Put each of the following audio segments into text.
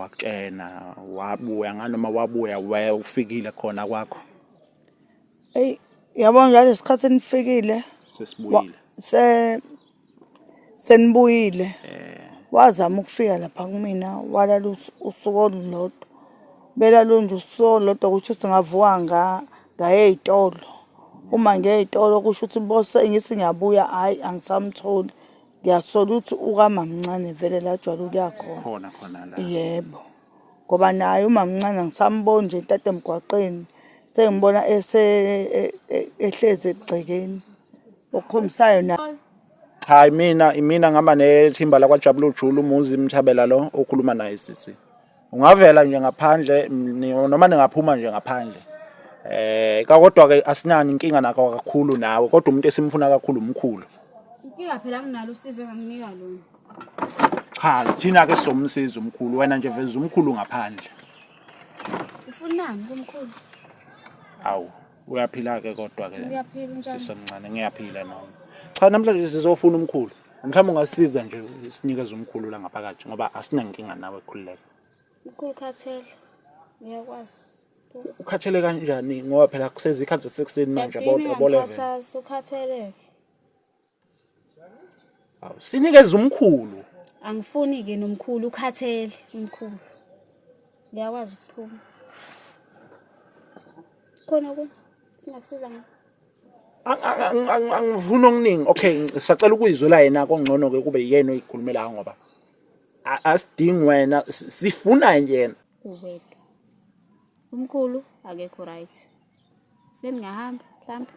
wakutshena wabuya nganoma wabuya we ufikile khona kwakho? Eyi yabo ngalesikhathi nifikile sesibuyile se senibuyile wazama ukufika lapha kumina walala usuku olulodwa belala nje usuku olulodwa kusho ukuthi ngavuka ngaya ey'tolo uma ngiya ey'tolo kusho ukuthi bose ngithi ngiyabuya hhayi angisamtholi ngiyasola ukuthi ukamamncane vele la ajwayele ukuya khona khona khona la yebo ngoba naye umamncane angisamboni nje tata emgwaqeni sengibona ese ehlezi egcekeni okukhombisayo na Cha imina imina ngihamba nethimba lakwaJabula Ujula umuzi Mthabela lo okhuluma naye sisi. Ungavela nje ngaphandle noma ningaphuma nje ngaphandle. Eh kodwa ke asinani inkinga nakho kakhulu nawe kodwa umuntu esimfuna kakhulu umkhulu. Inkinga phela nginalo usizo enganginika lona. Cha thina ke sizomsiza umkhulu wena nje veza umkhulu ngaphandle. Ufunani kumkhulu? Awu uyaphila ke kodwa ke. Uyaphila unjani? Sisemncane ngiyaphila nami. Cha namhlanje sizofuna umkhulu. Mhlawumbe ungasiza nje sinikeze umkhulu la ngaphakathi ngoba asinankinga nawe khululeka. Umkhulu khathele. Uyakwazi. Ukhathele kanjani ngoba phela kusezikhathi zasekuseni manje abo abo 11. Ukhathele. Awu sinikeze umkhulu. Angifuni ke nomkhulu ukhathele umkhulu. Ngiyakwazi ukuphuma. Khona ku singakusiza ngani? Angifuni okuningi. Okay, sisacela ukuyizwela yena kongcono ke kube yena oyikhulumelayo ngoba asidingi wena sifuna yena. Uwedwa. Umkhulu akekho right. Seningahamba mhlawumbe.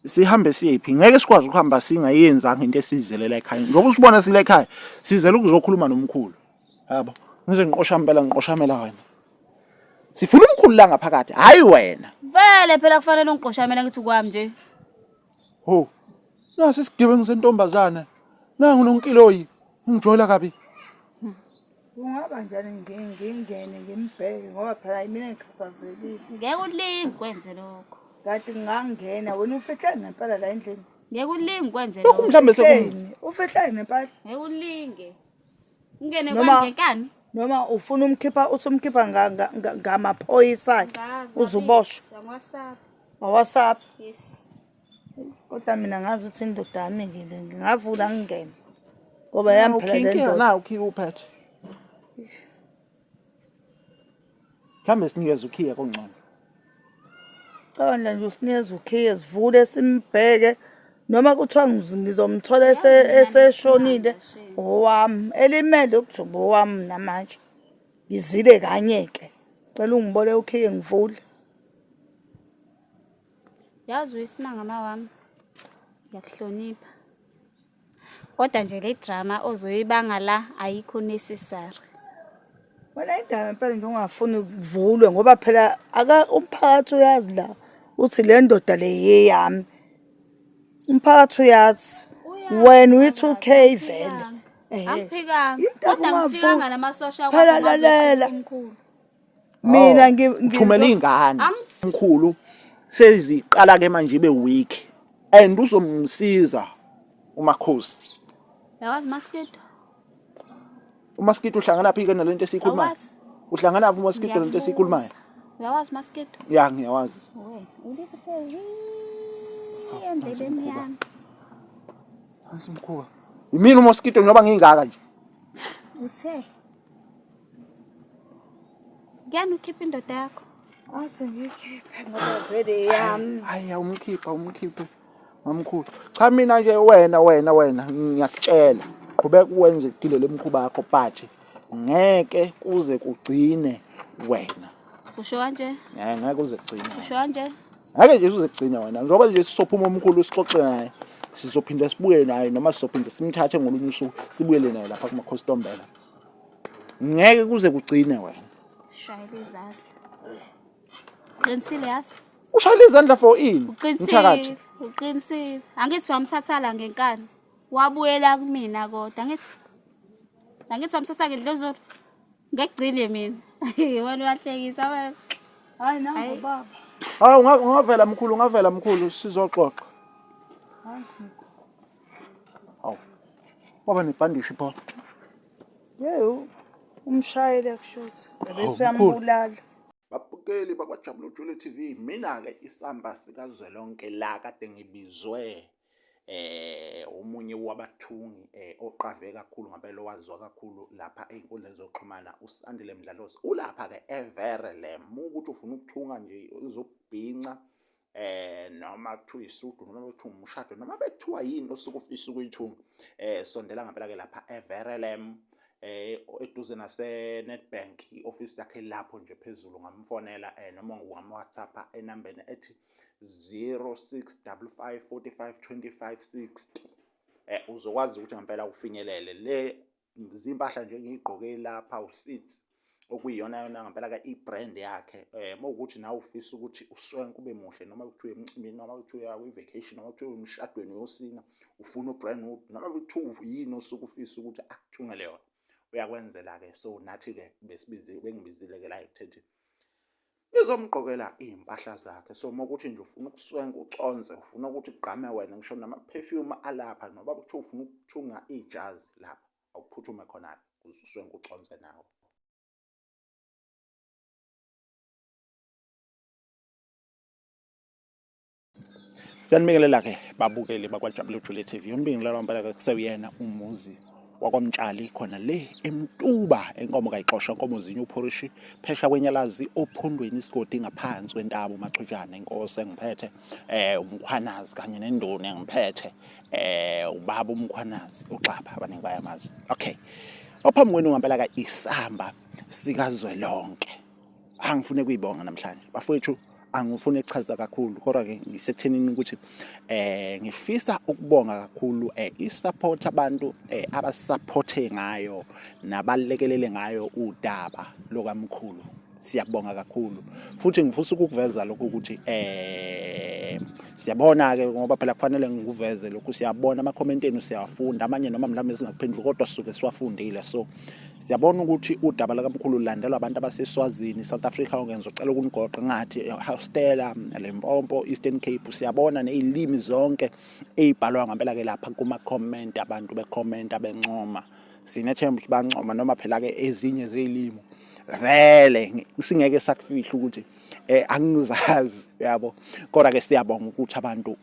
Sihambe siyephi? Ngeke sikwazi ukuhamba singayenzanga into esiyizelela ekhaya. Njengoba usibona sile ekhaya, sizele ukuzokhuluma nomkhulu. Yabo. Ngize ngiqosha impela ngiqoshamela wena. Sifuna umkhulu la ngaphakathi, hayi wena. Vele phela kufanele ungiqoshamele ngithi kwami nje. Ho. Nasi isigebengu sentombazane. Nangu nonkiloyi. Ungijola kabi. Kungaba njani ngingene ngimbheke ngoba phela yimina engikhathazekile. Ngeke ulinge ukwenze lokho. Kanti ngingangena wena ufihleni ngempela la endlini. Ngeke ulinge ukwenze Lokhu lokho. mhlawumbe sekum Ufihleni, ufihleni ngempela. Ngeke ulinge. Ungene Noma kwami ngenkani. noma ufuna umkhipha uthi umkhipha ngamaphoyisa akhe Angazi uzuboshwa. bakithi, angiwasabi. Awasabi. Yes. Kodwa mina ngazi ukuthi indoda yami ngile ngingavula ngingene. Ngoba yami phela le Inkinga ndoda. nawu ukhiye uphethe. Mhlawumbe sinikeze ukhiye kongcono. Cabanga nje usinikeza ukhiye sivule simbheke noma kuthiwa ngizomthola eseshonile owami elimele ukuthi owami namanje ngizile kanye-ke cela ungibole ukhiye ngivule. Yazi uyisimanga mawami. Ngiyakuhlonipha. Kodwa nje le drama ozoyibanga la ayikho necessary. Wena indaba impela nje ungafuni kuvulwe ngoba phela aka umphakathi uyazi la uthi le ndoda le yeyami. Umphakathi uyazi. Wena uyithi okay vele. Angiphikanga. Indaba Kodwa ungavuli. ngifikanga namasosha Phela lalela. omkhulu. Mina Oh, Thumela ingane. Mkhulu seziqala ke manje ibe weak and uzomsiza umakhosi. Yawazi maskito. Umaskito uhlangana phi ke nalento esiyikhulumayo? Awazi. Uhlangana phi umaskito nalento esiyikhulumayo? Uyawazi maskito? Ya ngiyawazi. We, uliphethe endlebeni yami. Asimkhuba. Yimina uMosquito njengoba ngingaka nje. Uthe Ngiyani ukhipha indoda yakho? Ase ngikhiphe ngoba vele yami. Hayi awumkhipha umkhiphe mamkhulu. Cha mina nje wena wena wena ngiyakutshela. Qhubeka uwenze igile lemkhuba yakho but ngeke kuze kugcine wena. Usho kanje? Ngeke ngeke kuze kugcine. Usho kanje? Ngeke nje uze kugcine wena. Njengoba nje sizophuma omkhulu sixoxe naye. Sizophinde sibuye naye noma sizophinde simthathe ngolunye usuku sibuyele naye lapha kumakhosi Ntombela. Ngeke kuze kugcine wena. Shayela izandla. Uqinisile yazi? Ushayela izandla for ini? Uqinisile. Mthakathi. Uqinisile. Angithi wamthatha la ngenkani. Wabuyela kumina kodwa angithi. Angithi wamthatha ngedlozolo. Ngekugcine mina. Wena uyahlekisa wena. Hayi nangu baba. Hayi ungavela mkhulu ungavela mkhulu sizoxoxa. Hawu. Waba nebhandishi pho. Yeyo. Umshayele kushuthi Hawu, ebethi mkhulu. uyambulala. Babukeli bakwaJabulujule TV, mina-ke isamba sikazwelonke la kade ngibizwe omunye wabathungi oqave kakhulu ngampela owaziwa kakhulu lapha ey'nkundleni zokuxhumana uSandile Mdlalose. Ulapha-ke eVerelem, ukuthi ufuna ukuthunga nje uzobhinca noma kuthiwa isudu noma kuthiwa umshado noma bekuthiwa yini osuke ufisa ukuyithunga sondela ngampela ke lapha eVerelem eduze nase Nedbank i-office yakhe lapho nje phezulu ungamfonela noma ungam-WhatsApp enambeni ethi 0655 45 25 60 uzokwazi ukuthi ngempela ufinyelele le zimpahla nje engiyigqoke lapha uSeeds okuyiyona yona ngempela-ke i-brand yakhe uma kuwukuthi nawe ufisa ukuthi uswenke ube muhle noma kuthiwa emcimbini noma kuthiwa uya kwi-vacation noma kuthiwa emshadweni uyosina ufuna u-brand new noma kuthiwa yini osuke ufisa ukuthi akuthungele yona uyakwenzela-ke. So nathi-ke besibiziwe bengibizile-ke la ekutheni Ngizomgqokela iy'mpahla zakhe so uma ukuthi nje ufuna ukuswenka uconse ufuna ukuthi kugqame wena ngisho nama-perfume alapha noma kuthiwa ufuna ukuthunga ijazi lapha awuphuthume khona-ke ukuze uswenke uconse nawe. Siyanibingelela-ke babukeli bakwaJabulujule TV. Umbingelelo wampela ke kusewuyena umuzi wakwamtshali khona le eMtuba enkomo kayixoshwa nkomo zinye uphorishi phesha kwenyalazi ophondweni isigodi ngaphansi kwentaba uMachutshana inkosi engiphethe umkhwanazi kanye nenduna engiphethe ubaba umkhwanazi uXaba abaningi bayamazi. Okay, ophambi kwenu ngampela ka isamba sikazwelonke. Angifune kuyibonga namhlanje bafowethu, angifuni ukuchaza kakhulu kodwa ke ngisekuthenini ukuthi ngifisa ukubonga kakhulu i-support abantu abasupporte ngayo nabalekelele ngayo udaba lokamkhulu. Siyabonga kakhulu futhi ngifisa ukukuveza lokhu ukuthi siyabona ke ngoba phela kufanele ngikuveze lokhu, siyabona ama-comment enu siyawafunda, amanye noma mhlawumbe singakuphenduli kodwa sisuke siwafundile. So siyabona ukuthi udaba lakamkhulu lulandelwa abantu abaseSwazini, South Africa yonke. Ngizocela ukunigoqa ngathi Hostela, Limpopo, Eastern Cape. Siyabona ney'limi zonke ey'bhalwa ngampela ke lapha kuma-comment, abantu bekhomenta bencoma. Sinethemba ukuthi bancoma noma phela-ke ezinye zey'limi vele singeke sakufihla ukuthi angizazi yabo, kodwa ke siyabonga ukuthi abantu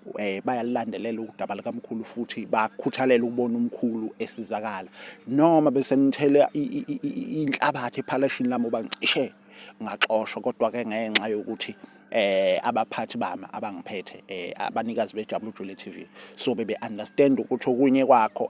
bayalulandelela udaba likamkhulu futhi bakhuthalela ukubona umkhulu esizakala noma bese nithele inhlabathi ephalashini lami uba ngicishe ngaxoshwa, kodwa ke ngenxa yokuthi abaphathi bami abangiphethe abanikazi beJabulujule TV so bebe understand ukuthi okunye kwakho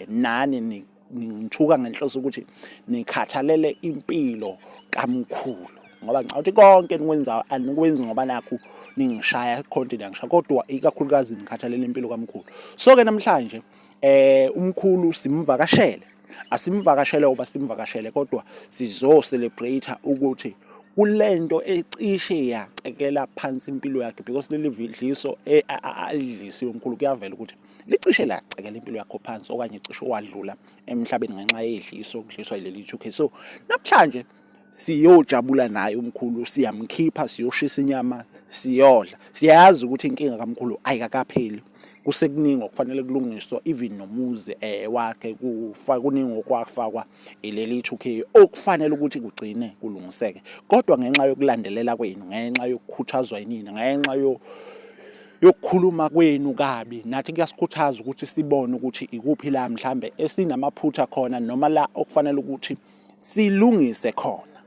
nani ningithuka ngenhloso ukuthi nikhathalele impilo kamkhulu, ngoba ngicabanga ukuthi konke enikwenzayo anikwenzi ngoba nakhu ningishaya khonto niyangishaya, kodwa ikakhulukazi nikhathalele impilo kamkhulu. So-ke namhlanje umkhulu simvakashele, asimvakashele ngoba simvakashele, kodwa sizo-celebrate ukuthi kulento ecishe yacekela phansi impilo yakhe, because leli vidliso alidlisiwe umkhulu kuyavela ukuthi licishe lacekela impilo yakho phansi okanye cishe wadlula emhlabeni ngenxa yedliso okudliswa yileli 2K. So namhlanje siyojabula naye umkhulu, siyamkhipha siyoshisa inyama siyodla. Siyazi ukuthi inkinga kamkhulu ayikakapheli, kusekuningi okufanele kulungiswe, even nomuzi wakhe kufa kuningi okwafakwa ileli 2K okufanele ukuthi kugcine kulungiseke, kodwa ngenxa yokulandelela kwenu, ngenxa yokukhuthazwa yinina, ngenxa yokukhuluma kwenu kabi, nathi kuyasikhuthaza ukuthi sibone ukuthi ikuphi la mhlambe esinamaphutha khona noma la okufanele ukuthi silungise khona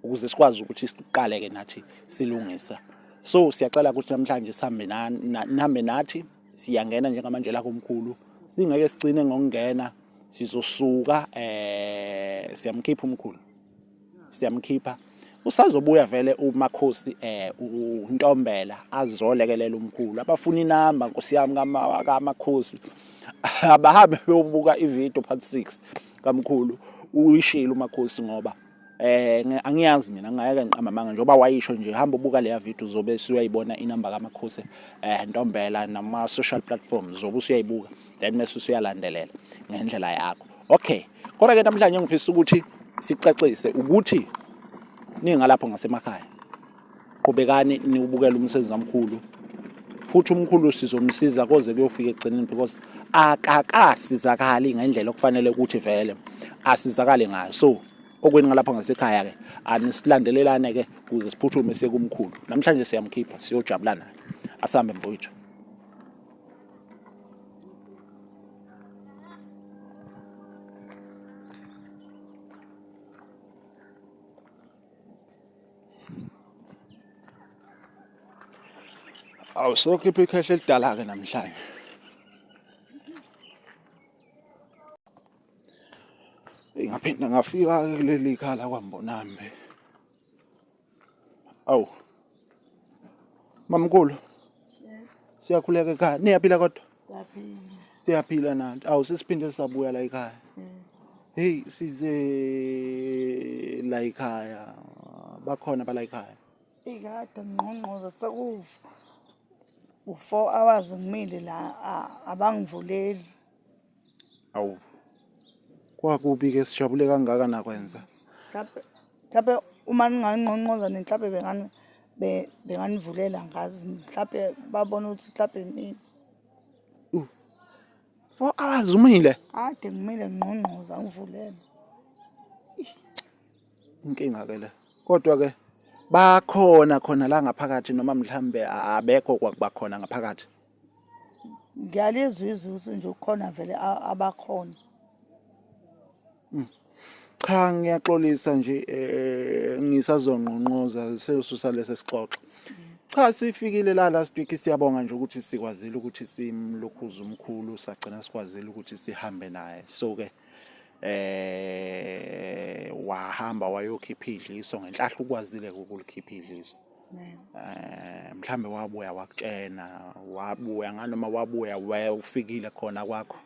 ukuze sikwazi ukuthi siqale-ke nathi silungisa. So siyacela ukuthi namhlanje sihambe nihambe nathi, siyangena njengamanje la komkhulu, singeke sigcine ngokungena, sizosuka siyamkhipha umkhulu, siyamkhipha. Usazobuya vele uMakhosi uNtombela azolekelela umkhulu. Abafuna inamba nkosi yami kaMakhosi abahambe beyobuka ividiyo part 6 kamkhulu, uyishilo uMakhosi ngoba angiyazi mina, ngingayeke ngiqamba amanga njengoba wayisho nje, hamba ubuka leya video uzobe usuyayibona inamba kaMakhosi Ntombela nama social platforms uzobe usuyayibuka, then mase usuyalandelela ngendlela yakho. Okay, kodwa ke namhlanje ngifisa ukuthi sicacise ukuthi ningalapho ngasemakhaya qhubekani niwubukele umsebenzi kamkhulu, futhi umkhulu sizomsiza koze kuyofika ekugcineni because akakasizakali ngendlela okufanele ukuthi vele asizakale ngayo. So Okwenu ngalapha ngasekhaya ke anisilandelelane ke ukuze siphuthume siye kumkhulu. Namhlanje siyamkhipha siyojabula naye. Asambe mfowethu. Awu sokhipha ikhehla elidala-ke namhlanje. Ngaphinda ngafika-ke kuleli khala kwaMbonambi. Awu. Mamkhulu. Siyakhuleka ekhaya. Niyaphila kodwa? Siyaphila. Siyaphila nathi. Awu sesiphinde sabuya la ekhaya. Hey size la ekhaya. Bakhona bala ekhaya. Ikade ngqongqoza sekufa. U-4 hours ngimile la abangivuleli. Awu. Kwakubi ke sijabule kangaka nakwenza. Mhlawumbe mhlawumbe uma ningangqongqoza mhlawumbe bengani benganivulela ngazi mhlawumbe babona ukuthi mhlawumbe mina. 4 hours umile. Ade ngimile ngqongqoza ngivulele. Inkinga ke le. Kodwa ke bakhona khona la ngaphakathi noma mhlambe abekho kwakuba khona ngaphakathi. Ngiyalizwa izwi ukuthi nje kukhona vele abakhona. Mm. Cha ngiyaxolisa nje eh ngisazonqonqoza seyosusa lesi sixoxo. Cha sifikile la last week siyabonga nje ukuthi sikwazile ukuthi simlokhuze umkhulu sagcina sikwazile ukuthi sihambe naye. So ke eh wahamba wayokhipha idliso ngenhlahla ukwazile ukulikhipha idliso. Eh mhlambe wabuya wakutshena wabuya nganoma wabuya ufikile khona kwakho.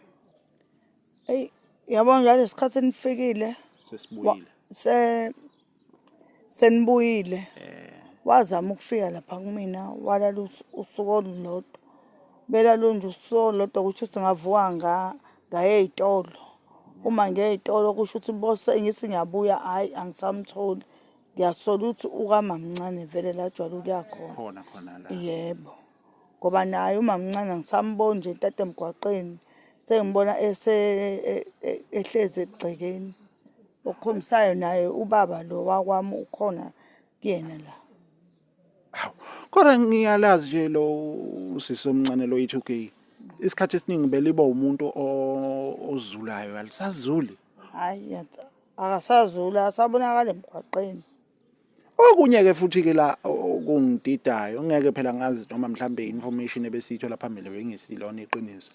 Eyi yabo njalo isikhathi nifikile sesibuyile se senibuyile eh. Wazama ukufika lapha kumina walala usuku olulodwa belalo nje usuku olulodwa kusho ukuthi ngavuka ngaye ey'tolo uma ngiye ey'tolo kusho ukuthi bose ngithi ngiyabuya hhayi angisamtholi ngiyasola ukuthi ukamamncane vele la jwayele ukuya khona khona khona la yebo ngoba naye umamncane angisamboni nje tata emgwaqeni sengimbona ese e, e, ehlezi egcekeni okukhombisayo naye ubaba lo wakwami ukhona kuyena la Hawu, kodwa ngiyalazi nje lo usisi omncane lo i-2K. Isikhathi esiningi beliba umuntu ozulayo, alisazuli. Hayi akasazuli akasabonakala emgwaqeni. Okunye-ke futhi-ke la okungididayo, ngeke phela ngazi noma mhlambe i-information ebesiyithola phambili bengesilona iqiniso.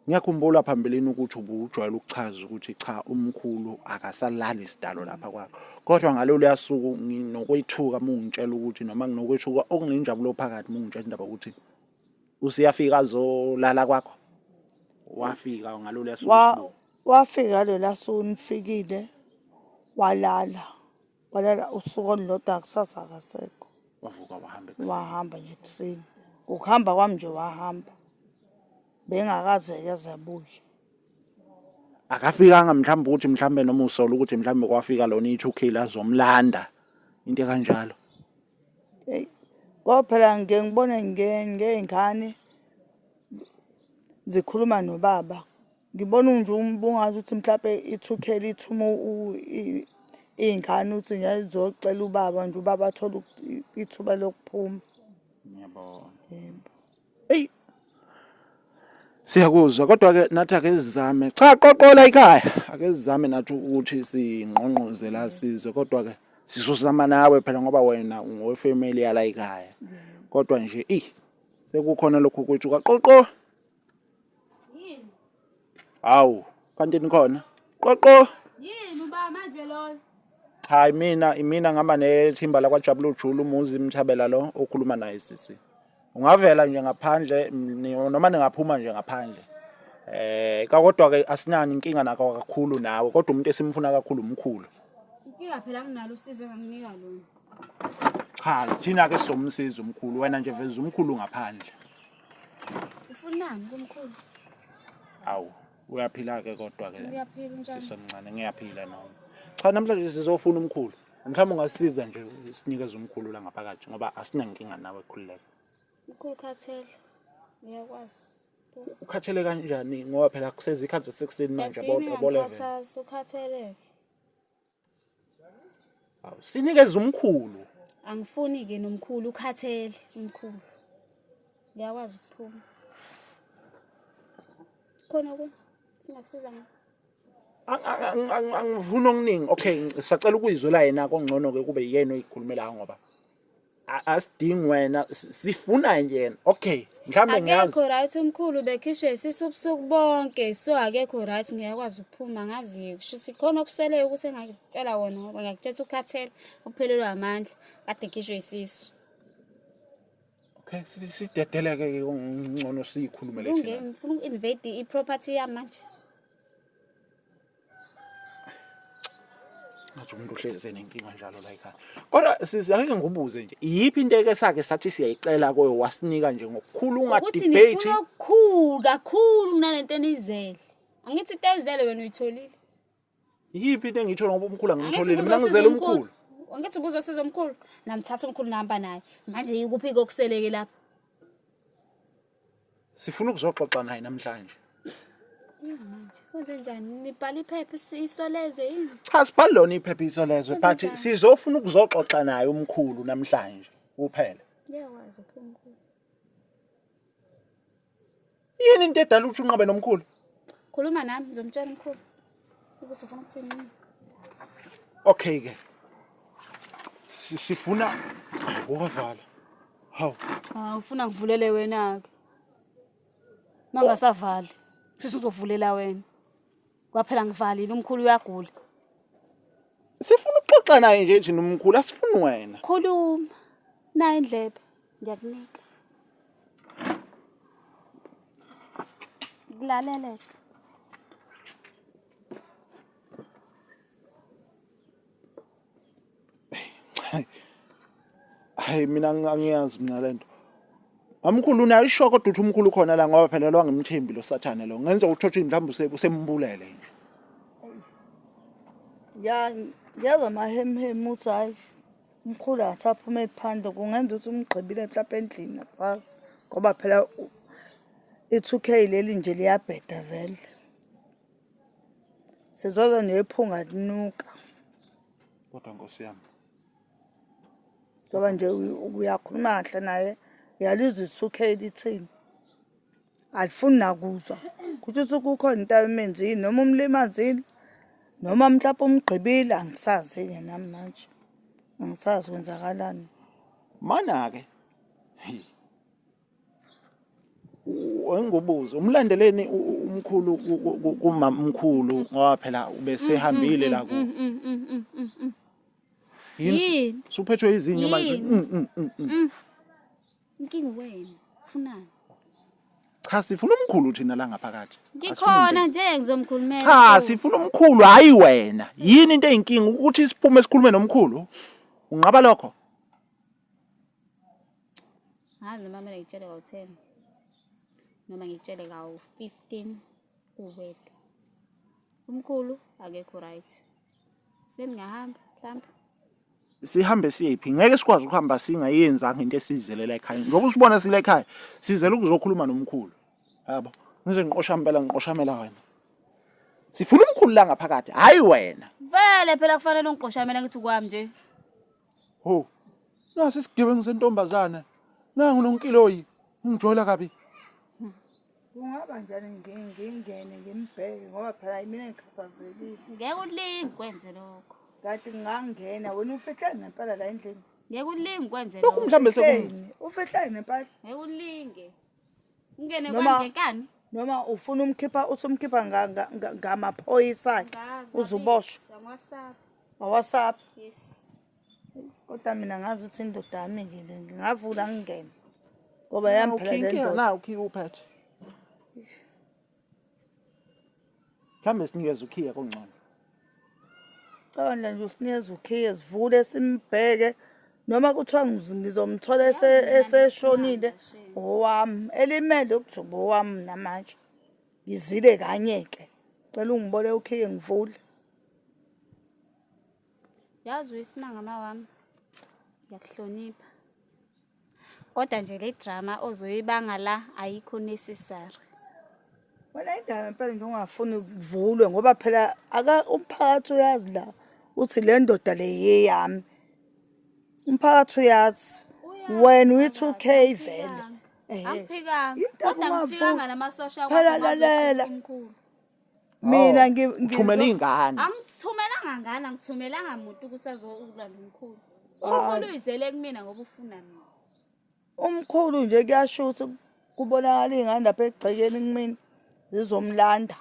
Ngiyakhumbula phambilini ukuthi ubujwayele ukuchaza ukuthi cha umkhulu akasalali sidalo lapha kwakho. Kodwa ngaloluya suku nginokwethuka uma ungitshela ukuthi noma nginokwethuka okunenjabulo phakathi uma ungitshela indaba yokuthi usiyafika azolala kwakho. Wafika ngaloluya suku Wa, wafika lela suku nifikile walala walala usuku olulodwa kusasa akasekho Wavuka wahamba ekuseni. Wahamba nje ekuseni ukuhamba kwami nje wahamba bengakaze yaze abuye. Akafikanga mhlawumbe ukuthi mhlawumbe noma usola ukuthi mhlawumbe kwafika lona i-2K lazomlanda into ekanjalo. Eyi ngoba phela ngike ngibone ngey'ngane zikhuluma nobaba. Ngibona nje ubungazi ukuthi mhlampe i-2K lithuma iy'ngane ukuthi nje zizocela ubaba nje ubaba athole ithuba lokuphuma. Ngiyabona. Yebo. Eyi siyakuzwa kodwa ke nathi ake sizame. Cha qoqola ikhaya. Ake sizame nathi ukuthi singqongqoze la sizwe kodwa ke sizozama nawe phela ngoba wena ungowefamily yala ekhaya. Kodwa nje ih sekukhona lokhu kwethu kaqoqo. Yini? Hawu, kanti nikhona? Qoqo. Yini uba manje loyo? Cha imina imina ngihamba nethimba lakwaJabula Ujula umuzi Mthabela lo okhuluma naye sisi. Ungavela nje ngaphandle noma ningaphuma nje ngaphandle. Eh kodwa ke asinani inkinga nakho kakhulu nawe kodwa umuntu esimfuna kakhulu umkhulu. Inkinga phela nginalo usizo enganginika lona. Cha thina ke sizomsiza umkhulu wena nje veza umkhulu ngaphandle. Ufunani kumkhulu? Awu, uyaphila ke kodwa ke. Uyaphila unjani? Sisemncane ngiyaphila noma. Cha namhlanje sizofuna umkhulu. Mhlawumbe ungasiza nje sinikeze umkhulu la ngaphakathi ngoba asinankinga nawe khululeka. Mkhulu khathele. Ngiyakwazi. Ukhathele kanjani ngoba phela kusezikhathi zasekuseni manje abo abo 11. Ukhathele. Sinikeze umkhulu. Angifuni-ke nomkhulu ukhathele umkhulu. Ngiyakwazi ukuphuma. Khona okunye singakusiza ngakho? Angifuni okuningi. Okay, sisacela ukuyizwela yena kongcono-ke kube yena oyikhulumelayo ngoba asidingi wena sifuna yena. Okay, mhlawumbe ngiyazi. Akekho right umkhulu bekhishwe isisu ubusuku bonke so akekho right ngiyakwazi ukuphuma ngazi kusho ukuthi khona okuseleyo ukuthi engakutshela wona ngoba ngiyakutshela ukuthi ukhathele uphelelwe amandla kade ekhishwe isisu. Okay, sidedeleke ke ngcono siyikhulumele thina. Ngifuna uku-invade i-property yami manje. Ngathi umuntu uhlezi enenkinga njalo la ekhaya. Kodwa sisi ake ngikubuze nje, iyiphi into eke sake sathi siyayicela kuyo wasinika nje ngokukhulu unga Ukuthi debate. nifuna okukhulu kakhulu kunalento eniyizele. Angithi into oyizele wena uyitholile. Iyiphi into engiyithola ngoba umkhulu Angithi angimtholile mina ubuzosiza ngizele umkhulu. umkhulu. Angithi ubuzosiza umkhulu. Namthatha umkhulu nahamba naye. Manje yikuphi kokuseleke lapho? Sifuna ukuzoxoxa naye namhlanje. Ya manje kwenze njani? Nibhala iphepha isolezwe yini? Cha sibhali lona iphepha isolezwe Kwenze but njani? sizofuna ukuzoxoxa naye umkhulu namhlanje kuphela. Ngiyakwazi uphuma umkhulu. Yini into edala ukuthi unqabe nomkhulu? Khuluma nami ngizomtshela umkhulu ukuthi ufuna ukuthini mina. Okay ke. Sifuna wavala. Hawu. Ah ufuna ngivulele wena ke. Mangasavali. Kusho uzovulela wena. Kwaphela ngivalile umkhulu uyagula. Sifuna ukuxoxa naye nje thina umkhulu asifuni wena. Khuluma. Nayo indlebe. Ngiyakunika. Kulalele. Hayi mina angiyazi mina lento. Mamkhulu unayo isho kodwa uthi umkhulu khona la ngoba phela lo angimthembi lo sathane lo. Ngenza ukuthi uthi mhlawumbe usembulele nje. Ya ngiyezwa amahemhemu uthi hhayi umkhulu akasaphume phandle kungenza ukuthi umgqibile mhlawumpe endlini nakusasa ngoba phela i-two K leli nje liyabheda vele. Sizozwa nephunga linuka. Kodwa Nkosi yami. Ngoba nje uyakhuluma kahle naye uyalizwa i-two K lithini. Alifuni nakuzwa. Kusho ukuthi kukhona into ayimenzile noma umlimazile noma mhlawumpe umgqibile angisazi-ke nami manje. Angisazi kwenzakalani. Mana-ke. Hey. Engubuzo umlandeleni umkhulu kumamkhulu ngoba phela ubesehambile la ku. Yini? Suphethwe izinyo manje. Yini? Inkinga wena. Ufunani? Cha sifuna umkhulu thina la ngaphakathi. Ngikhona nje ngizomkhulumela. Cha Nkosi. sifuna umkhulu hayi wena. Yini into eyinkinga ukuthi siphume sikhulume nomkhulu? Unqaba lokho? Ngazi noma kumele ngitshele kawu-10 noma ngitshele kawu-15 uwedwa. Umkhulu akekho right. Seningahamba mhlawumbe. Sihambe siyephi? Ngeke sikwazi ukuhamba singayenzanga into esiyizelela ekhaya. Njengoba usibona sile ekhaya, sizele ukuzokhuluma nomkhulu. Yabo. Ngize ngiqosha impela ngiqoshamela wena. Sifuna umkhulu la ngaphakathi, hayi wena. Vele phela kufanele ungiqoshamele ngithi kwami nje. Ho. Nasi isigebengu sentombazane. Nangu nonkiloyi. Ungijola kabi. Kungaba njani ngingene ngimbheke ngoba phela yimina engikhathazekile. Ngeke ulinge ukwenze lokho. Kanti ngingangena wena ufihleni ngempela la endlini. Ngeke ulinge ukwenze Lokhu lokho. mhlambe sekum Ufihleni, ufihleni ngempela. Ngeke ulinge. Ungene Noma- kwami ngenkani. Noma ufuna umkhipha usumkhipha ngamaphoyisa akhe uzuboshwa. Angiwasabi. Awasabi. Yes. Kodwa mina ngazi ukuthi indoda yami ke le ngingavula ngingene. Ngoba yami phela le Inkinga ndoda. nawo ukhiye uphethe. Mhlambe sinikeze ukhiye kongcono. Cabanga nje usinikeza ukhiye sivule simbheke noma kuthiwa ngizomthola eseshonile owami elimele ukuzoba owami namanje. Ngizile kanye-ke. Cela ungibole ukhiye ngivule. Yazi uyisimanga mawami. Ngiyakuhlonipha. Kodwa nje le drama ozoyibanga la ayikho necessary. Wena indaba impela nje ungafuni kuvulwe ngoba phela aka umphakathi uyazi la Uthi le ndoda le yeyami. Umphakathi uyazi. Wena uyi-2K vele. Ehhe. Angiphikanga. Indaba Kodwa ungavumi. angifikanga namasosha Phela kwakho lalela. umkhulu. Mina Oh, uthumela iy'ngane. Angithumelanga ngane, angithumelanga muntu ukuthi azokulanda umkhulu. Umkhulu uyizele kumina ngoba ufuna mina. Umkhulu nje kuyasho ukuthi kubonakala iy'ngane lapha egcekeni kumina zizomlanda.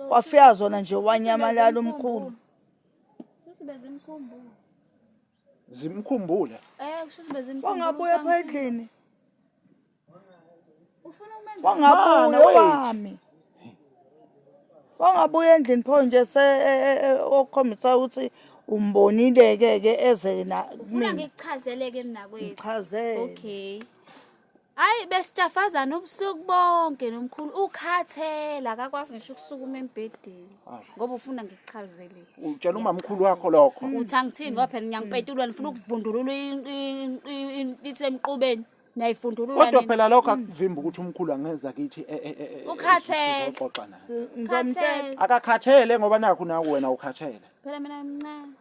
Kwafika zona nje wanyamalala umkhulu. Kusho bezimkhumbula. Zimkhumbule. Eh kusho ukuthi bezimkhumbula. Wangabuya pha endlini. Ufuna ukumenza Wangabuya Mana, wait. wami. Wangabuya endlini pho nje se okukhombisa ukuthi umbonile ke ke eze na Ufuna kumina. ngikuchazeleke mnakwethu. Ngichazele. Okay. Hayi besitshafazana ubusuku bonke nomkhulu ukhathela akakwazi ngisho ukusukuma embhedeni ngoba ufuna ngikuchazele. Utshela umamkhulu wakho lokho. Uthi angithini ngoba phela ngiyangipetulwa nifuna ukuvundulula isemqubeni niyayivundulula Kodwa nina. phela lokho akuvimbi ukuthi umkhulu angeza kithi Ukhathele. sizoxoxa naye. Ngizomtshela. Khathele. Akakhathele ngoba nakhu nawe wena ukhathele. Phela mina mncane.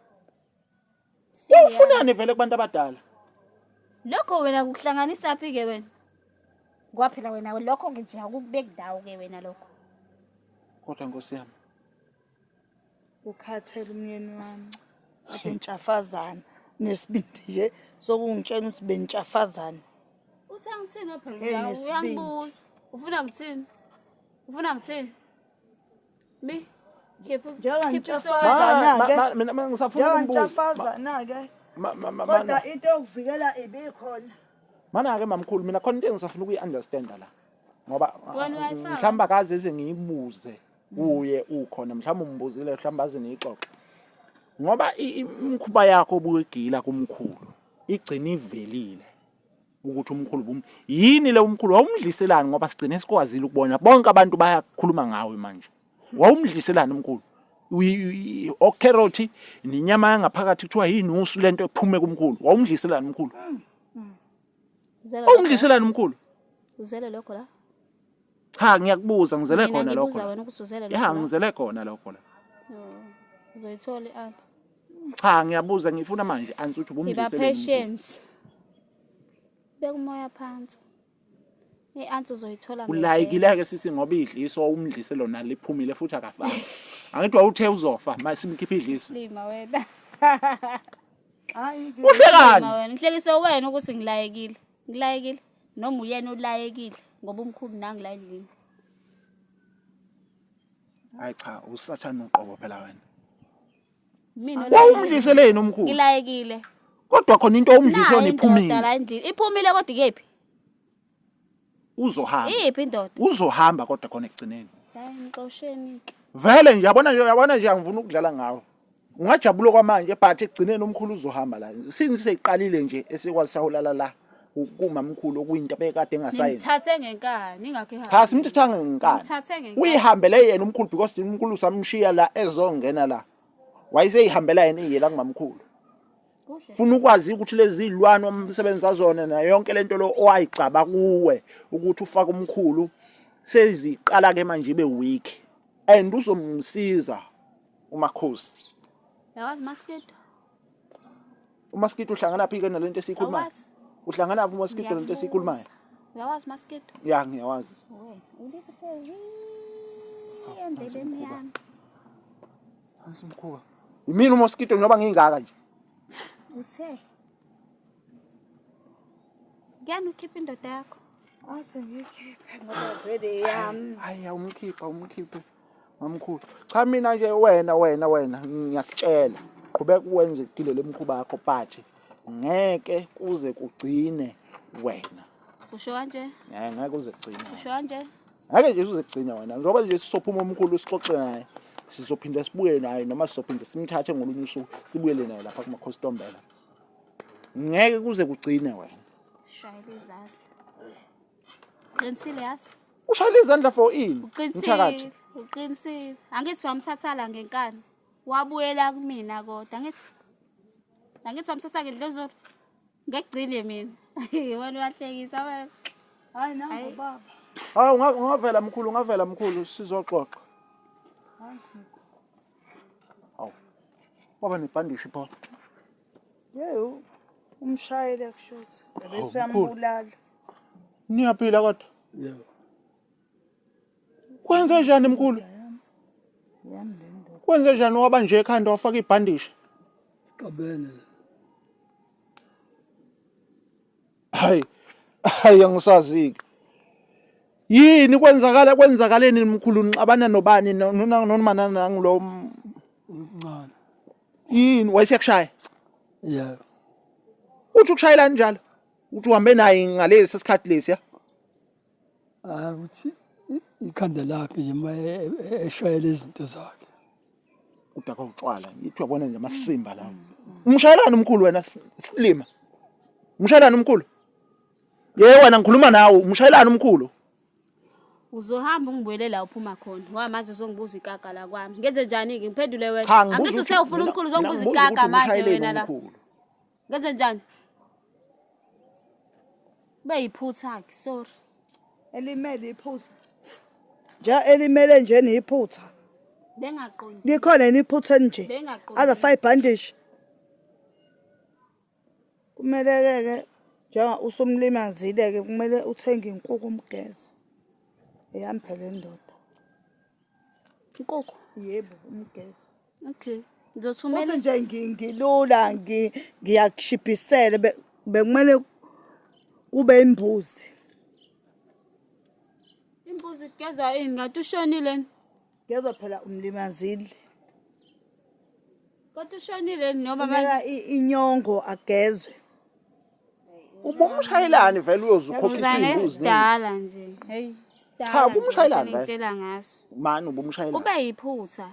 Still young. Ufunani vele kubantu abadala? Lokho wena kuhlanganisa phi ke wena? Ngoba phela wena lokho ngithi akukubeki ndawo ke wena lokho. Kodwa Nkosi yami. Ukhathele umyeni wami. Kade ngitshafazana nesibindi nje sokungitshela ukuthi bengitshafazana. Uthi angithini phela Hey, nesibindi. uyangibuza. Ufuna ngithini? Ufuna ngithini? Mi khipha Njengoba khipha ngitshafazana. isoka. Zana-ke. Mina mina ngisafuna ukumbuza. Njengantshafazana ke. Ma- ma- ma- Kodwa mana- into yokuvikela ibikhona. Mana-ke mamkhulu mina khona into engisafuna ukuyi-understanda la ngoba Wena uyayifaka? mhlawumbe akaze eze ngiyibuze kuye ukhona mhlawumbe umbuzile mhlawumbe aze niyixoxe ngoba imikhuba yakho obuyigila kumkhulu igcina ivelile ukuthi umkhulu bum yini le umkhulu wawumdliselani ngoba sigcine sikwazile ukubona bonke abantu bayakhuluma ngawe manje wawumdliselani umkhulu okherothi nenyama yangaphakathi kuthiwa yinusu lento ephume kumkhulu wawumdliselani umkhulu wawumdliselani umkhulu Uzele lokho la? Cha ngiyakubuza ngizele Mina khona lokho. ngibuza la. wena ukuthi uzele lokho Ya la? ngizele khona lokho la. Oh, Uzoyithola i-answer. Cha ngiyabuza ngifuna manje answer ukuthi Iba ubumdlisele yini. patience. Beka umoya phansi. I-answer uzoyithola ngezelo. Ulayikile ke sisi ngoba idliso umdlise lona liphumile futhi akafani. Angithi wawuthe uzofa mase simkhipha idliso. Lima wena. Hayi ke. Uhlekani? Lima wena. Ngihlekise wena ukuthi ngilayekile. Ngilayekile. Noma uyena ulayekile ngoba umkhulu nangu la endlini. Hayi cha usathane uqobo phela wena. Mina olayekile. Wawumdliseleni umkhulu? Ngilayekile. Kodwa khona into owumdlise Nayo yona indoda iphumile. la endlini. Iphumile kodwa ikephi? Uzohamba. Iphi indoda? Uzohamba kodwa khona ekugcineni. Hayi ngixosheni ke. Vele nje yabona nje yabona nje angifuni ukudlala ngawe. Ungajabula kwamanje but ekugcineni umkhulu uzohamba la. Sini seyiqalile nje esikwazi sawulala la kumamkhulu okuyinto abekade engasayenzi. Nimthathe ngenkani ingakho ihambe. Cha simthethanga ngenkani. Nimthathe ngenkani. Uyihambele yena umkhulu because umkhulu samshiya la ezongena la. Wayeseyihambela yena iyela kumamkhulu. Kuhle. Funa ukwazi ukuthi lezi zilwane omsebenza zona nayo yonke lento lo owayigcaba kuwe ukuthi ufake umkhulu seziqala ke manje ibe weak and uzomsiza umakhosi. Yawazi maskito. Umaskito uhlangana phi ke nalento esiyikhulumayo? Awazi. Uhlangana phi umaskito nalento esiyikhulumayo? Uyawazi maskito? Ya ngiyawazi. We, uliphethe wi endlebeni yami. Asimkhuba. Yimina uMosquito njengoba ngingaka nje. Uthe. Kuyani ukhipha indoda yakho? Ase ngikhiphe ngoba vele yami. Hayi awumkhipha umkhiphe. Mamkhulu. Cha mina nje wena wena wena ngiyakutshela. Qhubeka uwenze ugile lemkhuba yakho but ngeke kuze kugcine wena. Usho kanje? Ngeke kuze kugcine. Usho kanje? Ngeke nje uze kugcine wena. Njengoba nje sizophuma omkhulu sixoxe naye. Sizophinde sibuye naye noma sizophinde simthathe ngolunye usuku sibuyele naye lapha kumakhostombela. Ngeke kuze kugcine wena. Shayela izandla. Qinisile yazi. Ushayela izandla for ini? Uqinisile. Mthakathi. Uqinisile. Angithi wamthatha la ngenkani. Wabuyela kumina kodwa angithi. Angithi wamthatha ngedlozolo. Ngekugcine mina. Wena uyahlekisa wena. Hayi nangu baba. Hawu ungavela mkhulu ungavela mkhulu sizoxoxa. Hawu. Waba nebhandishi pho. Yeyo umshayeli kushuthi Hawu, bese mkhulu. uyambulala. Niyaphila kodwa. Yebo. Kwenze njani mkhulu? Yami le ndoda. Kwenze njani waba nje ekhanda wafaka ibhandishi? Sixabene. Hayi. Hayi angisazi-ke. Yini kwenzakala kwenzakaleni mkhulu nixabana nobani noma nangulo Umncane. yini wayeseyakushaya? Yebo. Uthi ukushayelani njalo? Uthi uhambe naye ngalesi sikhathi lesiya? Hayi ukuthi ikhanda lakhe nje uma eshayela izinto zakhe. Udakwa utshwala, ngithi uyabona nje amasimba lawo. Umshayelani umkhulu wena silima? Umshayelani umkhulu? Ye wena ngikhuluma nawe, umshayelani umkhulu? Uzohamba ungibuyele la uphuma khona ngoba manje uzongibuza ikaka la kwami. Ngenze njani-ke ngiphendule wena? Cha, ngibuza Angithi ukuthi- uthe ufuna mina- umkhulu mina uzongibuza ngibuza ikaka ukuthi manje umshayeleni wena la. umkhulu. Ngenze njani? Kube yiphutha-ke, sorry. Elimele iphutha. Nje elimele nje nephutha. Bengaqondi. Likhona yini iphutha elinje? Bengaqondi. Aze afake ibhandishi. Kumele ke njenga usumlimazile ke kumele uthenge inkukhu umgeze. Eyami phela indoda. Inkukhu. Yebo, umgeze. Okay. Ngizothumela Futhi nje ngilula ngiyakushibhisela bekumele kube imbuzi. Imbuzi igezwa ini ngathi ushonile. Ngezwa phela umlimazile. Kodwa ushonile noma Funeka manje inyongo agezwe. Ubumshayelani vele uyoze ukhokhisa uzana iy'mbuzi nini? esidala nje. Hey, sidala. Cha, nje, ubumshayelani vele. seningitshela ngaso. Mani ubumshayelani. Kube yiphutha.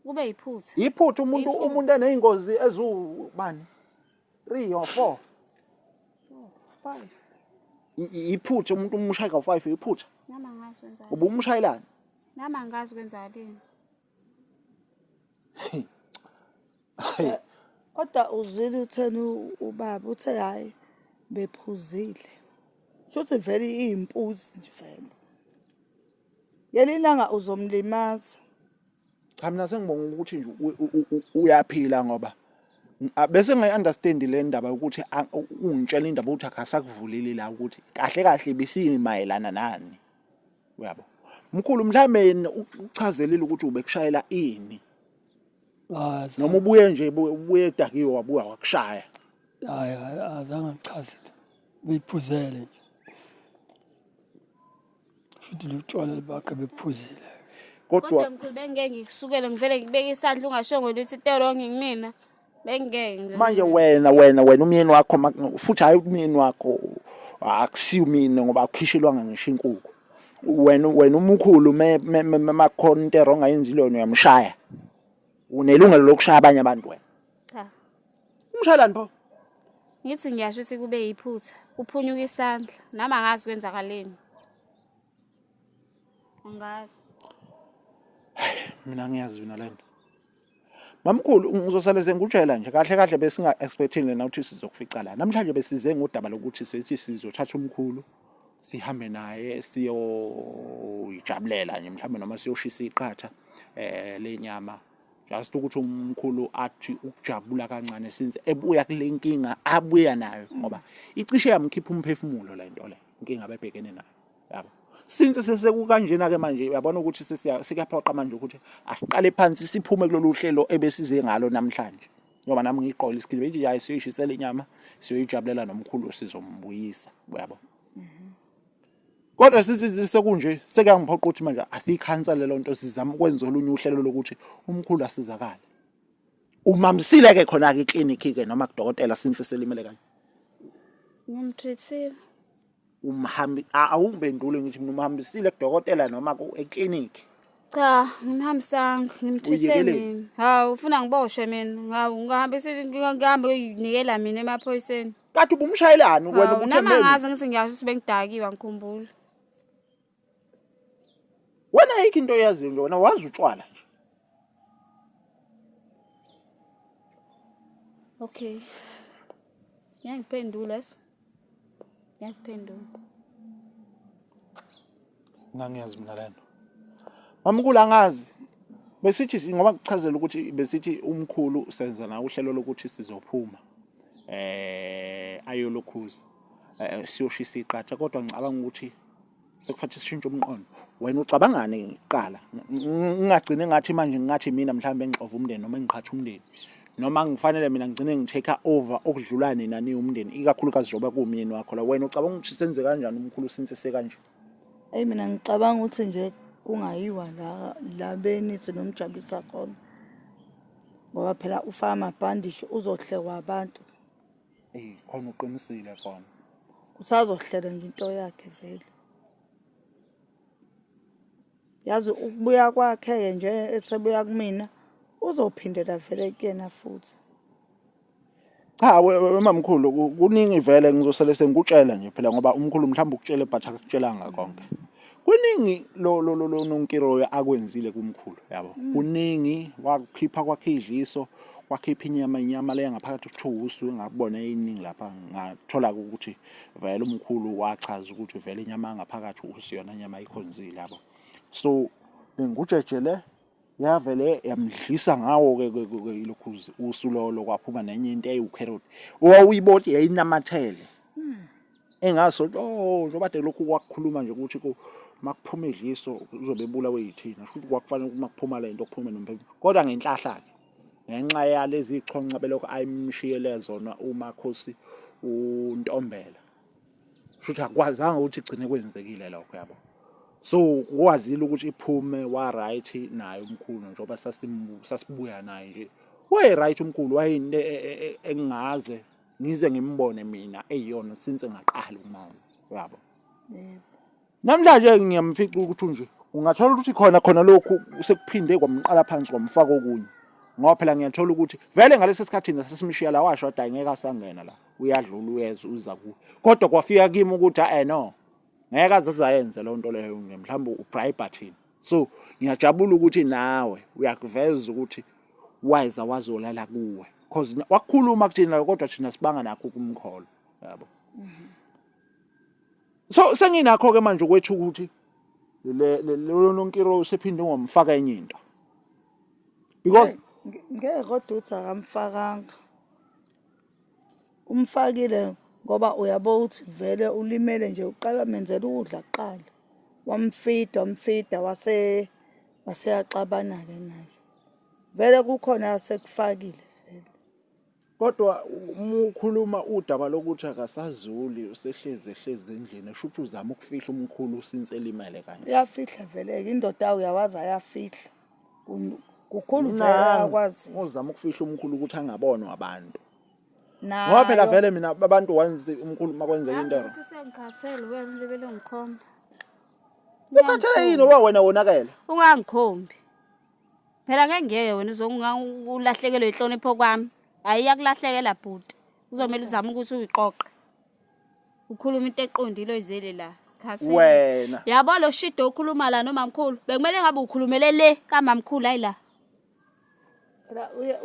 Kube yiphutha. Yiphutha umuntu Iphutha. umuntu eney'ngozi eziwubani? 3 or 4. 5. Iphutha umuntu umshaya ka-5 iphutha. Nami angazi kwenzakala. Ubumshayelani? Nami angazi kwenzakaleni. Kodwa uzwile utheni ubaba uthe hhayi bephuzile. Shuthi vele iyimpuzi nje vele. Ngelinye ilanga uzomlimaza. Cha mina sengibonga ukuthi nje uyaphila ngoba bese ngayi-understand le ndaba yokuthi ungitshela indaba ukuthi akasakuvuleli la ukuthi kahle kahle besimayelana nani. Uyabo. Mkhulu mhlambe yena ukuchazelile ukuthi ubekushayela ini. Hayi, Noma ubuye nje ubuye edakiwe wabuya wakushaya. hayi azange angichaze. Beyiphuzele nje. Futhi lutshwala bakhe bephuzile. Kodwa Kodwa mkhulu bengeke ngikusukele ngivele ngibeke isandla ungashongo lutho into wrong ngimina. Bengeke nje. Manje wena wena wena umyeni wakho futhi hayi umyeni wakho akusiyo umyeni ngoba akukhishelwanga ngisho inkukhu. Wena wena umkhulu me makhona into wrong ayenzile wena uyamshaya. Unelungelo lokushaya abanye abantu wena. Cha. Umshayelani pho? Ngithi ngiyasho ukuthi kube yiphutha. Kuphunyuka isandla. Nami angazi kwenzakaleni. Angazi. Mina ngiyazi mina lento. Mamkhulu ngizosale sengikutshela nje kahle kahle besinga expectile na ukuthi sizokufica la. Namhlanje besize ngodaba lokuthi sithi sizothatha umkhulu sihambe naye siyoyijabulela nje mhlawumbe noma siyoshisa iqatha lenyama just ukuthi umkhulu athi ukujabula kancane since ebuya kule nkinga abuya nayo ngoba icishe yamkhipha umphefumulo le nto le inkinga abebhekene nayo. Yabo. Since sesekukanjena ke manje uyabona ukuthi sesiya sekuyaphoqa manje ukuthi asiqale phansi siphume kulolu hlelo ebesize ngalo namhlanje. Ngoba nami ngiyiqola isikhibe nje hayi siyoyishisela inyama siyoyijabulela nomkhulu sizombuyisa uyabo. Kodwa sithi sekunje sekuyangiphoqa ukuthi manje asiyikhansele lonto sizama ukwenza olunye uhlelo lokuthi umkhulu asizakale. Umamsile ke khona ke eclinic ke noma kudokotela since selimele kanje. Ngimtreat-ile. Umhambi awungiphenduli ngithi mina umhambisile kudokotela noma ku-eklinikhi. Cha, ngimhambisanga, ngimtreat-e Uyekeleni? mina. Hawu, ufuna ngiboshwe mina. Hawu, ngihambisile ngihambe ngiyoyinikela mina emaphoyiseni. Kade ubumshayelani wena Hawu, nami ubuthembeni? angazi ngithi ngiyasho ukuthi bengidakiwe angikhumbuli. Wena ayikho into oyaziyo nje wena wazi utshwala nje. Okay. Ngiyangiphendula so. Ngiyakuphendula. Mina ngiyazi mina lento. Mamkhulu angazi. Besithi ngoba kuchazela ukuthi besithi umkhulu senza na uhlelo lokuthi sizophuma eh ayolokhuza eh, siyoshisa iqatha kodwa ngicabanga ukuthi sekufanele sishintshe umqondo. Wena ucabangani kuqala? Ngingagcine ngathi manje ngingathi mina mhlawumbe ngixova umndeni noma ngiqhatha umndeni noma ngifanele mina ngigcine ngi-take over okudlula nina niwumndeni ikakhulukazi njengoba kuwumyeni wakho la. Wena ucabanga ukuthi senze kanjani umkhulu since sekanje? Eyi mina ngicabanga ukuthi nje kungayiwa la la benithi nomjabulisa khona ngoba phela ufaka amabhandishi uzohlekwa abantu. Eyi khona uqinisile khona. Kusazohlela nje into yakhe vele. Yazi ukubuya kwakhe-ke nje esebuya kumina uzophindela vele kuyena futhi. Cha wemamkhulu kuningi vele ngizosele sengikutshela nje phela ngoba umkhulu mhlawumbe ukutshele but akakutshelanga konke. Kuningi lo lo lo Nonkiroyo akwenzile kumkhulu yabo. Mm. Kuningi wakukhipha kwakhe idliso wakhipha inyama inyama leya ngaphakathi kuthiwa usu ngakubona iningi lapha ngathola ukuthi vele umkhulu wachaza ukuthi vele inyama ngaphakathi usu yona inyama ikhonzile yabo. So ngujejele Yavele yamdlisa ngawo-ke ke ke ilokhu usu lolo kwaphuma nenye into eyiwukheroti owawuyiboti yayinamathele engaso oh njengoba kade lokhu kwakukhuluma nje ukuthi makuphuma idliso uzobe ebulawe yithina sho ukuthi kwakufanele ukuthi makuphuma le nto kuphume nomphefumulo kodwa ngenhlahla-ke ngenxa yalezi chonca belokhu ayimshiyele zona umakhosi uNtombela Shuthi akwazanga ukuthi igcine kwenzekile lokho yabo. So kwazile ukuthi iphume wa right naye umkhulu njengoba sasibuya naye nje. Waye right umkhulu wayinto e, e, e, engingaze ngize ngimbone mina eyiyona since ngaqala ukumazi yabo. Yebo. Namhlanje ngiyamfica ukuthi nje ungathola ukuthi khona khona lokhu sekuphinde kwamqala phansi kwamfaka okunye. Ngoba phela ngiyathola ukuthi vele ngalesi sikhathi nasesimshiya la washo wathi ngeke asangena la. Uyadlula uyeza uza kuwe. Kodwa kwafika kimi ukuthi eh no. Ngeke aze azayenze loo nto leyo nje mhlawumbe ubribe thina. So ngiyajabula ukuthi nawe uyakuveza ukuthi wayeza wazolala kuwe. Cause wakhuluma kuthina kodwa thina sibanga nakho ukumkholwa. Yabo. So senginakho ke manje ukwethu ukuthi le lo nonkiro usephinde ngomfaka enye into. Because ngeke kodwa uthi akamfakanga. Umfakile ngoba uyabo ukuthi vele ulimele nje uqala menzela ukudla kuqala. Wamfida wamfida wase waseyaxabana-ke naye. Vele kukhona asekufakile vele. Kodwa uma ukhuluma udaba lokuthi akasazuli usehlezi ehlezi endlini esho ukuthi uzama ukufihla umkhulu since elimele kanje. Uyafihla vele-ke indoda uyawazi ayafihla. Kukhulu vele akwazi. Uzama ukufihla umkhulu ukuthi angabonwa abantu. Ngoba phela vele mina abantu once umkhulu makwenzeka into. Ukuthi sengikhathele wena ulibele ungikhomba. Ukhathele yini ngoba wena wonakele? Ungangikhombi. Phela ngeke ngiyeke wena uzongulahlekelwe inhlonipho kwami. Hayi iyakulahlekela bhuti. Kuzomele uzame ukuthi uyiqoqe. Ukhuluma into eqondile oyizele la. Khathele. Wena. Yabo lo shido okhuluma la nomamkhulu. Bekumele ngabe ukhulumele le kamamkhulu hayi la. Phela uye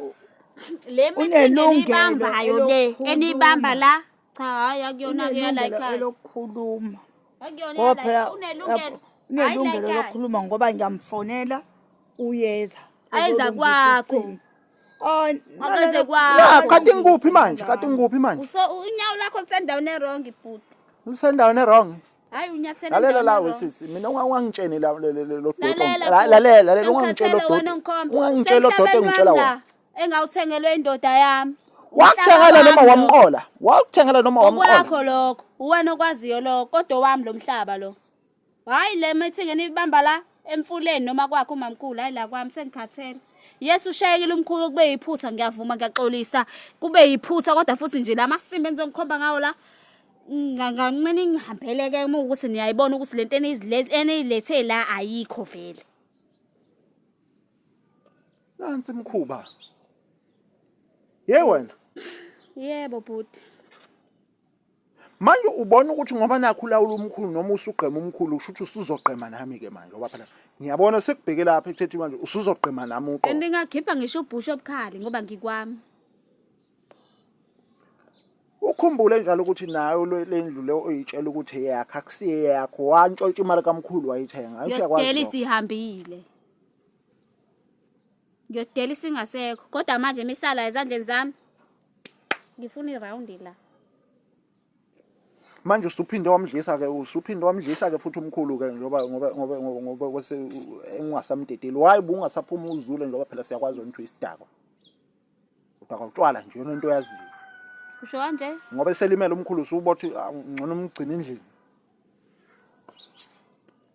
Le meeting eniyibambayo le eniyibamba la. Cha hayi akuyona ke yala ekhaya. Elokukhuluma. Akuyona yala ekhaya. Unelungelo. Unelungelo lokukhuluma ngoba ngiyamfonela uyeza. Ayeza kwakho. Oh, Akeze kwakho. Kati ngikuphi manje? Kati ngikuphi manje? Uso unyawo lakho lisendaweni e-wrong bhuti. Lisendaweni e-wrong. Hayi unyathela Lalela la wesisi, mina ungangitsheni la lo doti. Lalela, lalela ungangitsheli lo doti. Ungangitsheli lo doti engitshela wona. Engawuthengelwe indoda yami. Wakuthengela noma wamqola? Wakuthengela noma wamqola? Okwakho lokho. Uwena okwaziyo lokho, kodwa owami lo mhlaba lo. Hayi le meeting enibamba la emfuleni noma kwakho umamkhulu hayi la kwami sengikhathele. Yes ushayekile umkhulu kube yiphutha ngiyavuma ngiyaxolisa kube yiphutha kodwa futhi nje lamasimba enizongikhomba ngawo la nganqina ngihambele ke uma ukuthi niyayibona ukuthi lento eniyilethe la ayikho vele. Nansi imkhuba. Ye wena. Yebo bhuti. Manje ubona ukuthi ngoba nakho ulawula umkhulu noma usugqema umkhulu kusho ukuthi usuzogqema nami ke manje ngoba phela ngiyabona sekubheke lapha ekuthethi manje usuzogqema nami uqobo. And ngakhipha ngisho ubhusha obukhali ngoba ngikwami. Ukhumbule njalo ukuthi nayo le ndlu le oyitshela ukuthi eyakho akusiye yakho wantshontsha imali kamkhulu wayithenga. Uyakwazi. Ngiyodela isihambile. Ngiyodela isingasekho kodwa manje misala ezandleni zami. Ngifuna iround la. Manje usuphinde wamdlisa ke usuphinde wamdlisa ke futhi umkhulu ke njengoba ngoba ngoba ngoba kwese engingasamdedeli. Why bungasaphuma uzule njengoba phela siyakwazi ukuthi uyisidakwa. Udakwa utshwala nje yona into oyaziyo. Usho kanje? Ngoba eselimele umkhulu usubothi ah, ngcono umgcine endlini.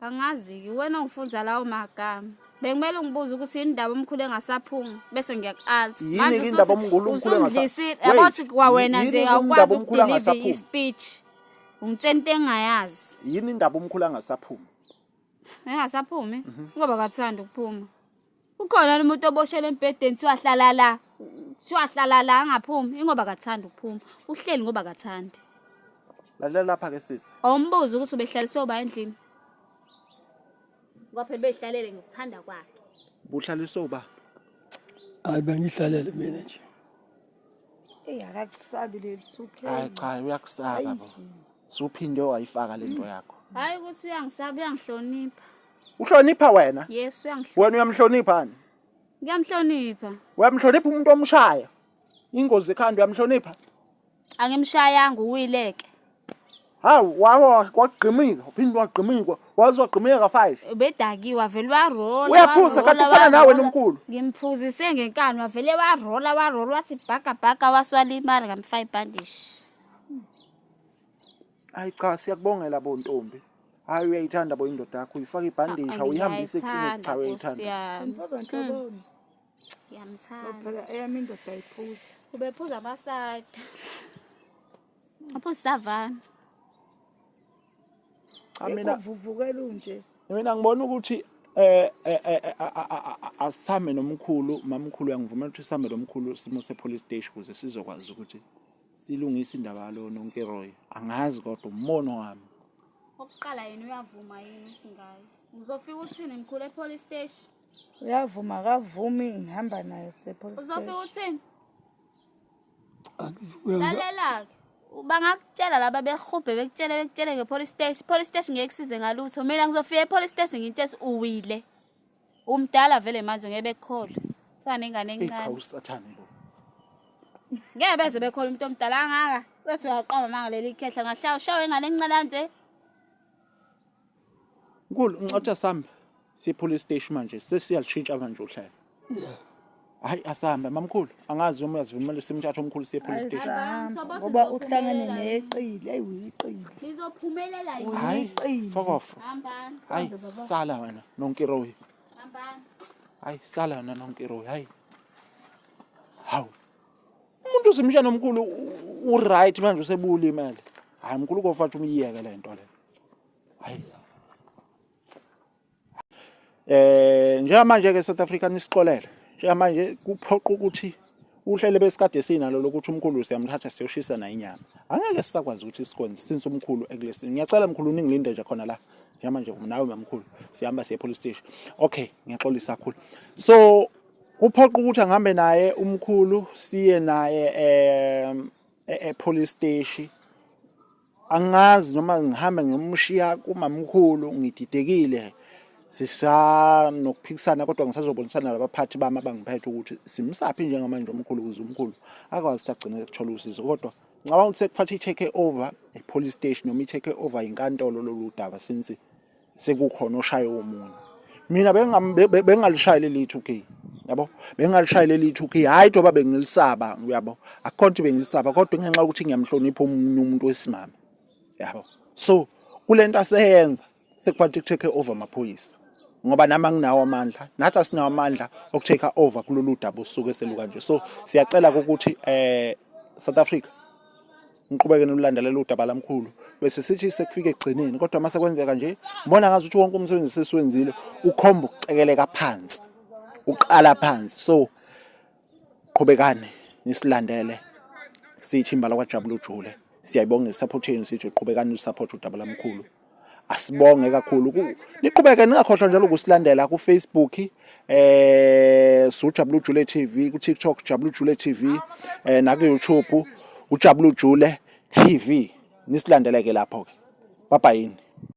Angazi-ke wena ongifunza lawo magama. Bekumele ungibuze ukuthi yini indaba omkhulu engasaphumi bese ngiyaku-alter. Yini Manje ke indaba usuthi omkhulu omkhulu engasa usungidlisile Wait, yabo ukuthi kwawena yini nje ke awukwazi indaba omkhulu ukudeliver angasaphumi? i-speech. Ungitshela into engingayazi. Yini indaba omkhulu angasaphumi? Engasaphumi? Ngoba akathandi ukuphuma. Ukhona yini umuntu oboshelwe embhedeni kuthiwa hlala la, kuthiwa hlala la angaphumi? Ingoba akathandi ukuphuma. Uhleli ngoba akathandi. Lalela lapha ke sisi. Awumbuze ukuthi ubehlaliswe uba endlini. Ngoba phela ubehlalele ngokuthanda kwakhe. Buhlaliswe uba? Hayi bengihlalele mina nje. Eyi akakusabi leli 2K. Hayi cha uyakusaba bo. Suphinde wayifaka lento yakho. Hayi ukuthi uyangisaba uyangihlonipha. Uhlonipha wena? Yes uyangihlonipha. Wena uyamhlonipha ni? Ngiyamhlonipha. Uyamhlonipha umuntu omshaya. Ingozi ekhanda uyamhlonipha? Angimshayanga uwileke. Hawu wawa kwagqimika uphinde wagqimika waze wagqimika ka-5. Ubedakiwe wavele warola. Uyaphuza kanti ufana nawe nomkhulu. Ngimphuzise ngenkani wavele warola warola wathi bhaka bhaka waswalimala ngamfaka ibhandishi. Hayi cha siyakubongela bo ntombi. Hayi uyayithanda bo indoda yakho uyifaka ibhandishi awuyihambise eklinikhi cha uyayithanda. Ngiphuza nhloboni. Ngiyamthanda. Phela eyami indoda ayiphuzi. Ubephuza amasada. Aphuza savana. Cha mina Uvuvukela unje. Mina ngibona ukuthi eh, eh, eh, asihame nomkhulu mamkhulu uyangivumela ukuthi sihambe nomkhulu simo se-police station ukuze sizokwazi ukuthi silungise indaba yalo nonkeroyi angazi kodwa umbono wami Okokuqala yena uyavuma yini usingaye. Uzofika uthini mkhulu e-police station? Uyavuma akavumi ngihamba naye se-police Uzofika station. uthini? Angizukuya Lalela-ke. Bangakutshela laba behubhe bekutshele bekutshele nge-police station. Police station ngeke kusize ngalutho. Mina ngizofika e-police station ngitshele ukuthi uwile. Umdala vele manje ngeke bekukholwe. Fana nengane Eyi cha encane. usathane lo. Ngeke beze bekholwe umuntu omdala kangaka. Uyothi uyaqamba manga leli khehla ngahlala ushawe ingane encane kanje. Nkulu ngicotha sambe. Siye police station manje sesiyalishintsha manje uhlelo. Hayi asambe mamkhulu angazi uma uyazivumela simthatha omkhulu siye police station. Ayisahamba ngoba uhlangene neqili eyi uyiqili. Nizophumelela yini? Hayi Uyiqili. fuck off. Hambani. Hayi sala wena nonkiroyi. Hambani. Hayi sala wena nonkiroyi hayi. Hawu. Umuntu usimsha nomkhulu u right manje usebulimele. Hayi mkhulu kofathi umiyeke lento le. Hayi. Eh njengamanje ke South Africa nisixolele. Njengamanje kuphoqa ukuthi uhlelo besikade sinalo lokuthi umkhulu siyamthatha siyoshisa naye inyama. Angeke sisakwazi ukuthi sikwenze since umkhulu ekulesi. Ngiyacela mkhulu ningilinde nje khona la. Njengamanje nawe mamkhulu sihamba siye police station. Okay, ngiyaxolisa kakhulu. So kuphoqa ukuthi angihambe naye umkhulu siye naye eh e police station. Angazi noma ngihambe ngiyomshiya kumamkhulu ngididekile sisanokuphikisana kodwa ngisazobonisana nabaphathi bami abangiphethe ukuthi simsaphi njengamanje umkhulu ukuze umkhulu akwazi ukuthi agcine ekuthola usizo kodwa ngicabanga ukuthi sekufanele i-take over i-police station noma i-take over inkantolo lolu daba since sekukhona oshaye omunye mina bengingalishayeli leli 2K yabo bengingalishayeli leli 2K hayi njengoba bengilisaba uyabo akukho nto bengilisaba kodwa ngenxa yokuthi ngiyamhlonipha omunye umuntu wesimame yabo so kulento aseyenza sekufanele ku take over amaphoyisa ngoba nami anginawo amandla nathi asinawo amandla okutake over kulolu daba osuke seluka nje so siyacela ukuthi eh South Africa ngiqhubeke nokulandelela udaba lamkhulu bese sithi sekufika ekugcineni kodwa uma sekwenzeka nje ngibona ngazi ukuthi wonke umsebenzi sesiwenzile ukhomba ukucekeleka phansi uqala phansi so qhubekani nisilandele siyithimba lakwaJabula Ujule siyayibonga isupport yenu sithi qhubekani usupport udaba lamkhulu asibonge kakhulu niqhubeke ningakhohlwa njalo ukusilandela ku Facebook eh sujabula ujule TV ku TikTok jabula ujule TV eh na ku YouTube ujabula ujule TV nisilandeleke lapho ke bye bye.